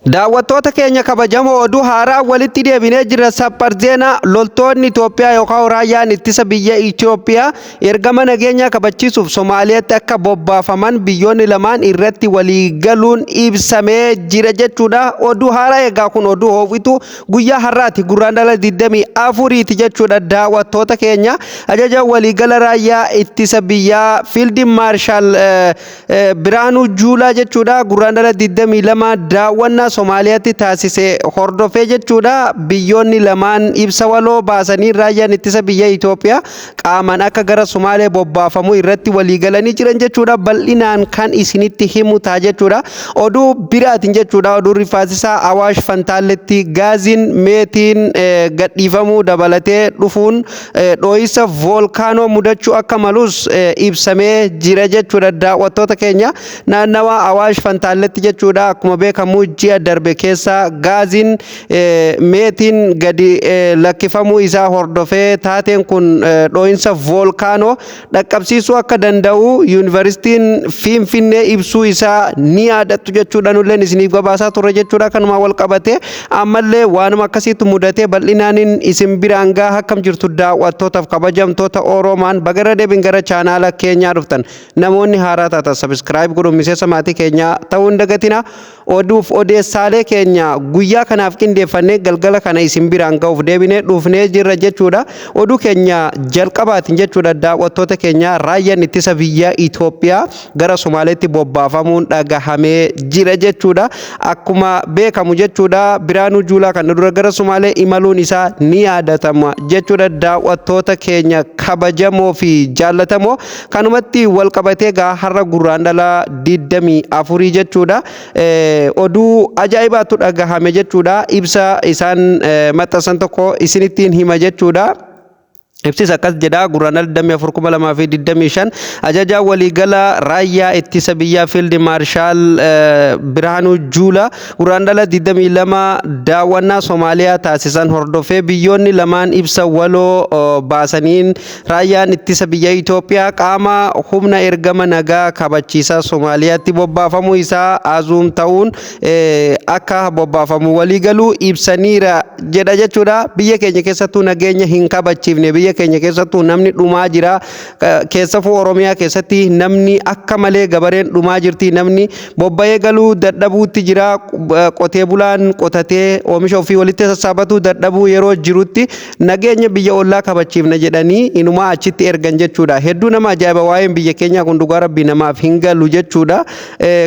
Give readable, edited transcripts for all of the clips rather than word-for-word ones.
Daawwattoota keenya kabajamoo, oduu haaraa walitti deebinee jira. Sapar Zeenaa, loltoonni Itoophiyaa yookaan raayyaan ittisa biyya Itoophiyaa ergama nageenyaa kabachiisuuf Somaaliyaatti akka bobbaafaman biyyoonni lamaan irratti walii galuun ibsamee jira jechuudha. Oduu haaraa egaa kun oduu ho'itu guyyaa har'aati, Gurraandhala 24ti jechuudha. Daawwattoota keenya, ajaja waliigala raayyaa ittisa biyyaa Field Marshal Biraanuu Juulaa jechuudha, Gurraandhala 22 daawwannaa Somaaliyaatti taasise hordofee jechuudha, biyyoonni lamaan ibsa waloo baasanii raayyaan ittisa biyya Itoophiyaa qaamaan akka gara Somaalee bobbaafamu irratti waliigalanii jiran jechuudha. Bal'inaan kan isinitti himu ta'a jechuudha. Oduu biraatiin jechuudha, oduu rifaasisaa, Awaash Fantaalletti gaaziin meetiin gadhiifamuu dabalatee dhufuun dhoo'isa voolkaanoo mudachuu akka malus ibsamee jira jechuudha. Daawwattoota keenya, naannawaa Awaash Fantaalletti jechuudha, akkuma beekamu ji'a darbe keessa gaaziin meetiin gadi lakkifamuu isaa hordofee taateen kun dhoo'insa voolkaanoo dhaqqabsiisuu akka danda'u Yuunivarsiitiin Finfinnee ibsuu isaa ni yaadattu jechuudha. Nulleen isiniif gabaasaa turre jechuudha. Kanuma wal qabate ammallee waanuma akkasiitu mudatee bal'inaanin isin biraan gaha. Akkam jirtu, daawwattootaaf kabajamtoota Oromaan? Bagara deebiin gara chaanaala keenyaa dhuftan. Namoonni haaraa taatan subscribe godhuun miseensa maatii keenyaa ta'uu hin dagatina. Oduuf odeessaalee keenya guyyaa kanaaf qindeeffannee galgala kana isin biraan ga'uuf deebinee dhufnee jirra jechuudha. Oduu keenya jalqabaatiin jechuudha, daawwattoota keenya, raayyaan ittisa biyya Itoophiyaa gara Somaaleetti bobbaafamuun dhagahamee jira jechuudha. Akkuma beekamu jechuudha, Biraanuu Juulaa kan dura gara Somaalee imaluun isaa ni yaadatama jechuudha. Daawwattoota keenya kabajamoo fi jaallatamoo, kanumatti wal qabatee gaa har'a Gurraandhala 24 jechuudha. Oduu ajaa'ibaatu dhagahame jechuudha. Ibsa isaan maxxansan tokko isinittiin hima jechuudha. Ibsis akkas jedha: Gurraandhala 24, 2025 ajajaa waliigala raayyaa ittisa biyyaa Field Marshal Birhaanuu Juulaa Gurraandhala 22 daawwannaa Somaaliyaa taasisan hordofee biyyoonni lamaan ibsa waloo baasaniin raayyaan ittisa biyya Itoophiyaa qaama humna ergama nagaa kabachiisaa Somaaliyaatti bobbaafamuu isaa azuum ta'uun akka bobbaafamu waliigaluu ibsaniira jedha jechuudha. Biyya keenya keessattuu nageenya hin kabachiifne, biyya keenya keessattuu namni dhumaa jira. Keessafuu Oromiyaa keessatti namni akka malee gabareen dhumaa jirti. Namni bobba'ee galuu dadhabuutti jira. Qotee bulaan qotatee oomisha ofii walitti sassaabatu dadhabuu yeroo jirutti nageenya biyya ollaa kabachiifna jedhanii inumaa achitti ergan jechuudha. Hedduu nama ajaa'iba, waa'een biyya keenyaa kun dhugaa rabbii namaaf hin galu jechuudha.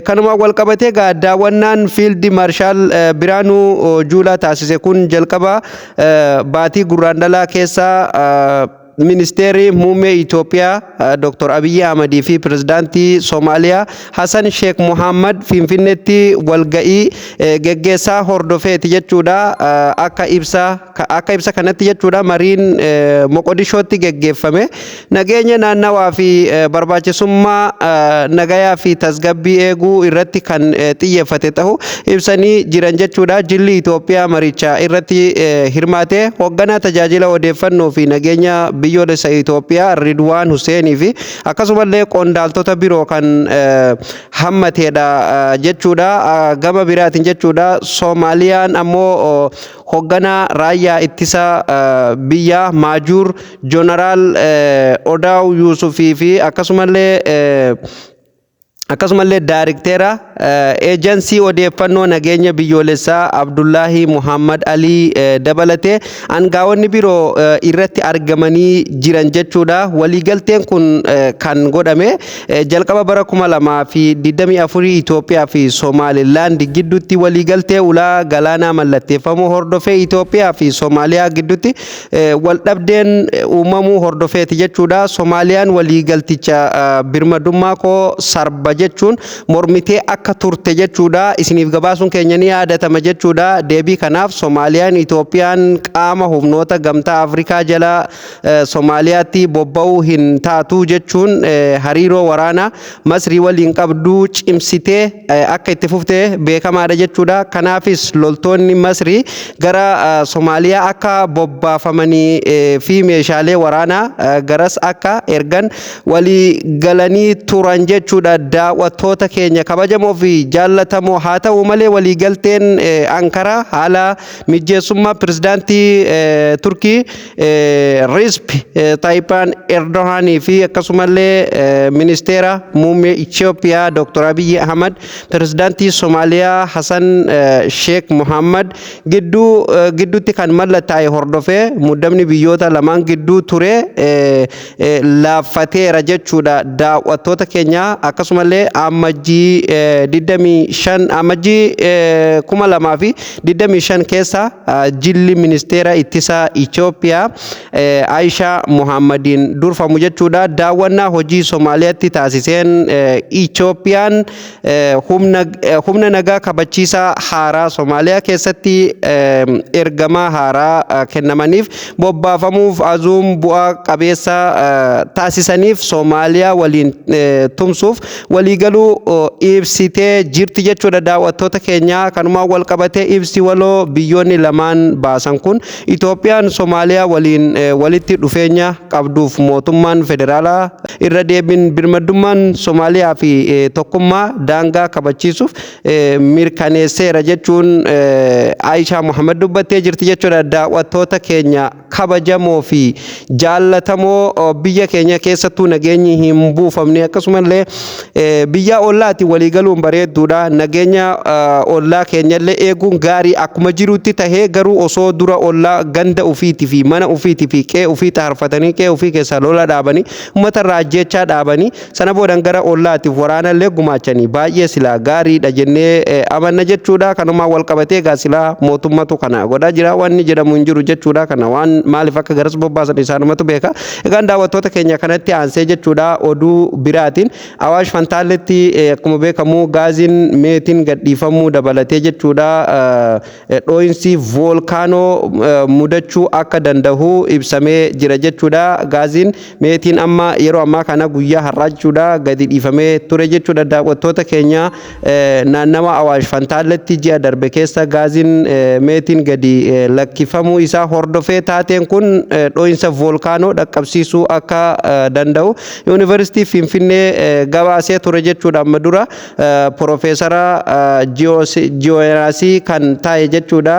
Kanumaan wal qabatee gaa daawwannaan Field Marshal Biraanuu Juulaa taasise kun jalqaba baatii Gurraandhalaa keessa Ministeerri muummee Itoophiyaa Dr. Abiyyi Ahmadii fi Pirezidaantii Somaaliyaa Hassan Sheekh Mohammad Finfinneetti walga'ii geggeessaa hordofeeti jechuudha. Akka ibsa kanatti jechuudha, mariin Moqodishootti geggeeffame nageenya naannawaa fi barbaachisummaa nagayaa fi tasgabbii eeguu irratti kan xiyyeeffate ta'u ibsanii jiran jechuudha. Jilli Itoophiyaa maricha irratti hirmaate hoogganaa tajaajila odeeffannoo fi nageenya biyyoolessa Itoophiyaa Ridwaan Huseenii fi akkasumallee qondaaltota biroo kan hammateedha jechuudha. Gama biraatiin jechuudha, Soomaaliyaan ammoo hoogganaa raayyaa ittisa biyyaa Major General Odaaw Yuusufii fi akkasumallee daarikteera eejansii odeeffannoo nageenya biyyoolessaa Abdullaahi Muhammad Alii dabalatee aangaa'onni biroo irratti argamanii jiran jechuudha. Waliigalteen kun kan godhame jalqaba bara 2024 Itoophiyaa fi Somaalilaand gidduutti waliigaltee ulaa galaanaa mallatteeffamuu hordofee Itoophiyaa fi Somaaliyaa gidduutti waldhabdeen uumamuu hordofeeti jechuudha. Somaaliyaan waliigalticha birmadummaa koo sarba jechuun mormitee akka turte jechuudha. Isiniif gabaasuun keenya ni yaadatama jechuudha. Deebii kanaaf Somaaliyaan Itoophiyaan qaama humnoota Gamtaa Afrikaa jala Somaaliyaatti bobba'uu hin taatu jechuun hariiroo waraanaa Masrii waliin qabdu cimsitee akka itti fufte beekamaadha jechuudha. Kanaafis loltoonni Masrii gara Somaaliyaa akka bobbaafamanii fi meeshaalee waraanaa garas akka ergan walii galanii turan jechuudha. Daawwattoota keenya kabajamoo fi fi jaallatamoo, haa ta'u malee waliigalteen Ankaraa haala mijeessummaa pirezidaantii Turkii Recep Tayyip Erdogaanii fi akkasumallee ministeera muummee Itoophiyaa Dr. Abiyyi Ahmad, pirezidaantii Somaaliyaa Hassan Sheekh Mohammad gidduutti kan mallattaa'e hordofee muddamni biyyoota lamaan gidduu ture laaffateera jechuudha, daawwattoota keenya. Akkasumallee Amajjii 25, Amajjii 2025 keessa jilli ministeera ittisa Itoophiyaa Aishaa Muhammadiin durfamu jechuudha, daawwannaa hojii Somaaliyaatti taasiseen Itoophiyaan humna nagaa kabachiisaa haaraa Somaaliyaa keessatti ergamaa haaraa kennamaniif bobbaafamuuf azuum bu'aa qabeessa taasisaniif Somaaliyaa waliin tumsuuf waliigaluu ibsitee jirti jechuudha, daawwattoota keenya. Kanumaan wal qabatee ibsi waloo biyyoonni lamaan baasan kun Itoophiyaan Somaaliyaa waliin walitti dhufeenya qabduuf mootummaan federaalaa irra deebiin birmadummaan Somaaliyaa fi tokkummaa daangaa kabachiisuuf mirkaneesseera jechuun Aayishaa Muhammad dubbattee jirti jechuudha, daawwattoota keenya kabajamoo fi jaallatamoo. Biyya keenya keessattuu nageenyi hin buufamne, akkasumallee biyya ollaati waliigaluun bareedduudha. Nageenya ollaa keenyallee eeguun gaarii akkuma jirutti tahee, garuu osoo dura ollaa ganda ufiitii fi mana ufiitii fi qe'ee ufii xaarfatanii, qe'ee ufii keessaa lola dhaabanii, uummata irraa ajjeechaa dhaabanii, sana boodan gara ollaatiif waraanallee gumaachanii baay'ee silaa gaariidha jennee amanna jechuudha. Kanumaan wal qabatee egaa silaa mootummatu kana godhaa jira wanni jedhamu hin jiru jechuudha. Kana waan maaliif akka garas bobbaasan isaanumatu beeka. Egaan daawwattoota keenya, kanatti aansee jechuudha oduu biraatiin Awaash Fantaalletti akkuma beekamu gaaziin meetiin gadhiifamuu dabalatee jechuudha dhoo'insi voolkaanoo mudachuu akka danda'u ibsamee jira jechuudha. Gaaziin meetiin amma yeroo ammaa kana guyyaa har'aa jechuudha gadi dhiifamee ture jechuudha, daawwattoota keenya. Naannawa Awaash Fantaalletti ji'a darbe keessa gaaziin meetiin gadi lakkifamuu isaa hordofee taateen kun dhoo'insa voolkaanoo dhaqqabsiisuu akka danda'u Yuunivarsiitii Finfinnee gabaasee ture jechuudha. Amma dura Piroofeesara Ji'ooraasii kan ta'e jechuudha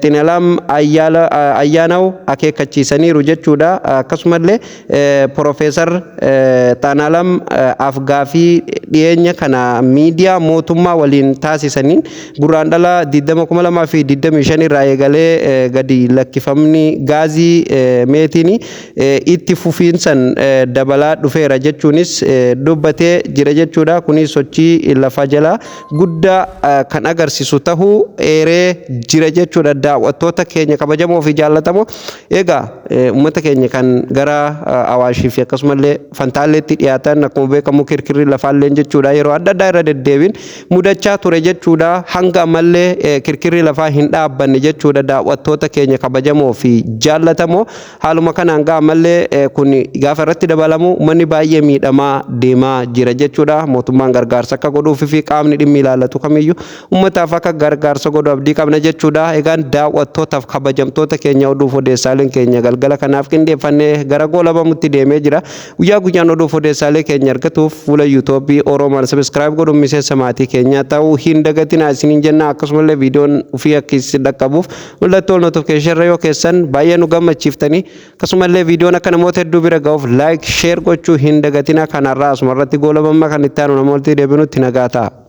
Xinalam Ayyaanaw akeekkachiisaniiru jechuudha. Akkasumallee Piroofeesar Xaanaalam afgaafii dhiyeenya kana miidiyaa mootummaa waliin taasisaniin Gurraandhala 20, 2025 irraa eegalee gadi lakkifamni gaazii meetiin itti fufiinsan dabalaa dhufeera jechuunis dubbatee jira jechuudha. Kunis sochii lafa jalaa guddaa kan agarsiisu tahuu eeree jira jechuudha, daawwattoota keenya kabajamoo fi jaallatamoo. Egaa uummata keenya kan gara Awaashii fi akkasumallee Fantaalleetti dhiyaatan, akkuma beekamu kirkirri lafaalleen jechuudha yeroo adda addaa irra deddeebiin mudachaa ture jechuudha. Hanga ammallee kirkirri lafaa hin dhaabbanne jechuudha, daawwattoota keenya kabajamoo fi jaallatamoo. Haaluma kanaan gaa ammallee kun gaafa irratti dabalamu uummanni baay'ee miidhamaa deemaa jira jechuudha. Mootummaan gargaarsa akka godhuufi fi qaamni dhimmi ilaallatu kamiyyuu uummataaf akka gargaarsa godhu abdii qabna jechuudha. Egaan daawwattootaaf kabajamtoota keenya, oduuf odeessaaleen keenya galgala kanaaf qindeeffannee gara goolabamutti deemee jira. Guyyaa guyyaan oduuf odeessaalee keenya argatuuf fuula YouTubeii Oroomaan subscribe godhuun miseensa maatii keenyaa ta'uu hin dagatinaa isiniin jenna. Akkasumallee viidiyoon ofii akka isin dhaqqabuuf mallattoo notification irra yoo keessan baay'ee nu gammachiiftanii, akkasumallee viidiyoon akka namoota hedduu bira ga'uuf like, share gochuu hin dagatinaa. Kanarraa asuma irratti goolabamma, kan itti aanu namoota deebinutti nagaa ta'a.